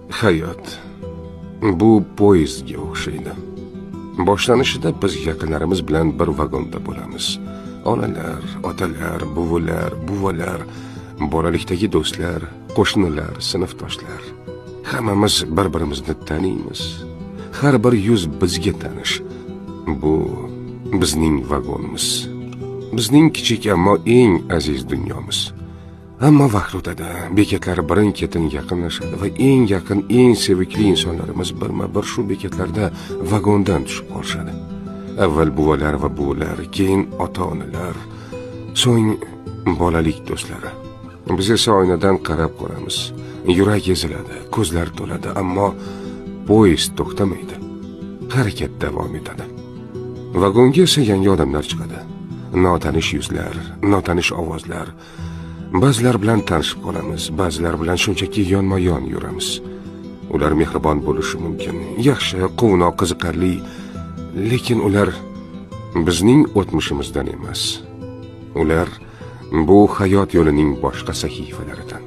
Hayot bu poyezdga o'xshaydi. Boshlanishida biz yaqinlarimiz bilan bir vagonda bo'lamiz. Onalar, otalar, buvilar, buvalar, bolalikdagi do'stlar, qo'shnilar, sinfdoshlar. Hammamiz bir-birimizni taniymiz. Har bir yuz bizga tanish. Bu bizning vagonimiz. Bizning kichik, ammo eng aziz dunyomiz. Ammo vaqt o'tadi, bekatlar birin-ketin yaqinlashadi va eng yaqin, eng sevikli insonlarimiz birma-bir shu bekatlarda vagondan tushib qolishadi. Avval buvalar va buvilar, keyin ota-onalar, so'ng bolalik do'stlari. Biz esa oynadan qarab qolamiz. Yurak eziladi, ko'zlar to'ladi, ammo poyezd to'xtamaydi. Harakat davom etadi. Vagonga esa yangi odamlar chiqadi. Notanish yuzlar, notanish ovozlar. Ba'zilar bilan tanishib qolamiz, ba'zilar bilan shunchaki yonma-yon yuramiz. Ular mehribon bo'lishi mumkin, yaxshi, quvnoq, qiziqarli, lekin ular bizning o'tmishimizdan emas. Ular bu hayot yo'lining boshqa sahifalaridan.